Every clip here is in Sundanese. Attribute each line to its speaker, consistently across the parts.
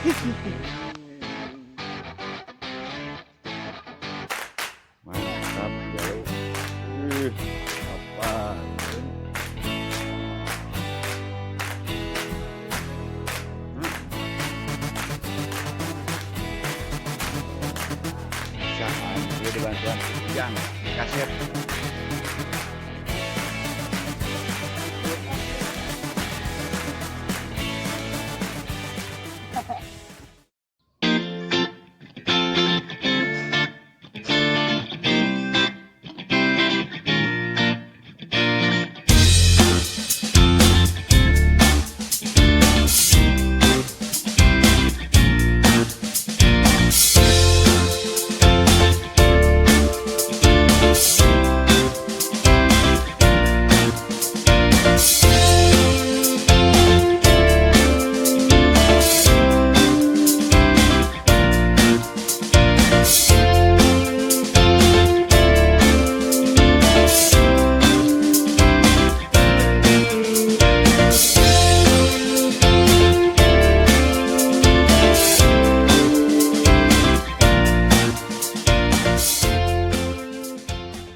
Speaker 1: Mantap jauh. Ih, apa? Bisa dia dibantuan Ujang kasir.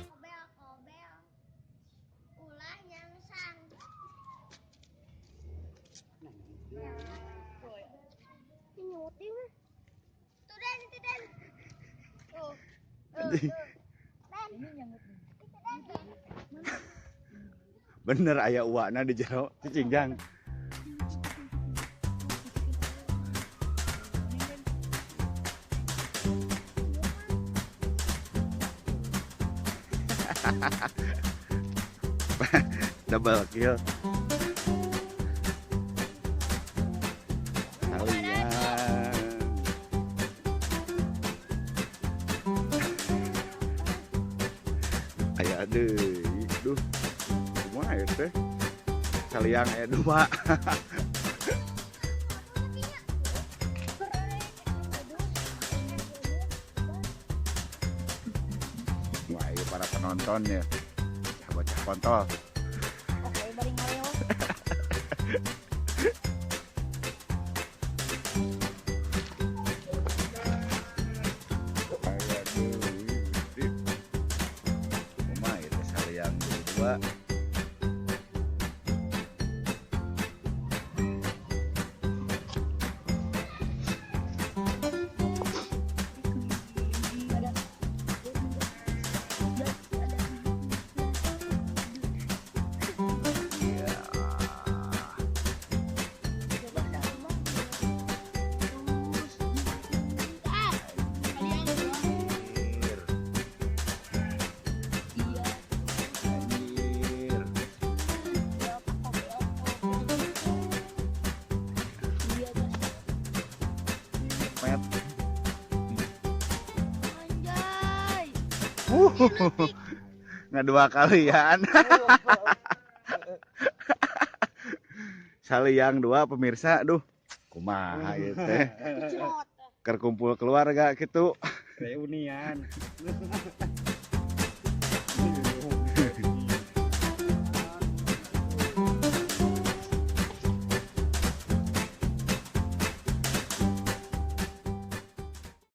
Speaker 2: Kobel-kobel. Ulah nyangsang. Nyuting. Tuh Den, itu Den. Tuh. Tuh, tuh. Den. Itu Den.
Speaker 1: Bener aya uakna di jero cicing, Jang. Double kill. Kalian. Aya deui. Duh. Kumaha ya teh? Saliang aya dua. Wah, ini para penonton ya. Bocah kontol.
Speaker 2: Oke, bari ngareo.
Speaker 1: Aya deui. Kumaha ieu teh saliang dua. Iya. Anjir. Anjir. Met.
Speaker 2: Anjay.
Speaker 1: Nggak dua kalian. Saliang dua, pemirsa, aduh. Kumaha ieu teh?
Speaker 2: Cerot.
Speaker 1: Keur kumpul keluarga gitu.
Speaker 3: Reunian.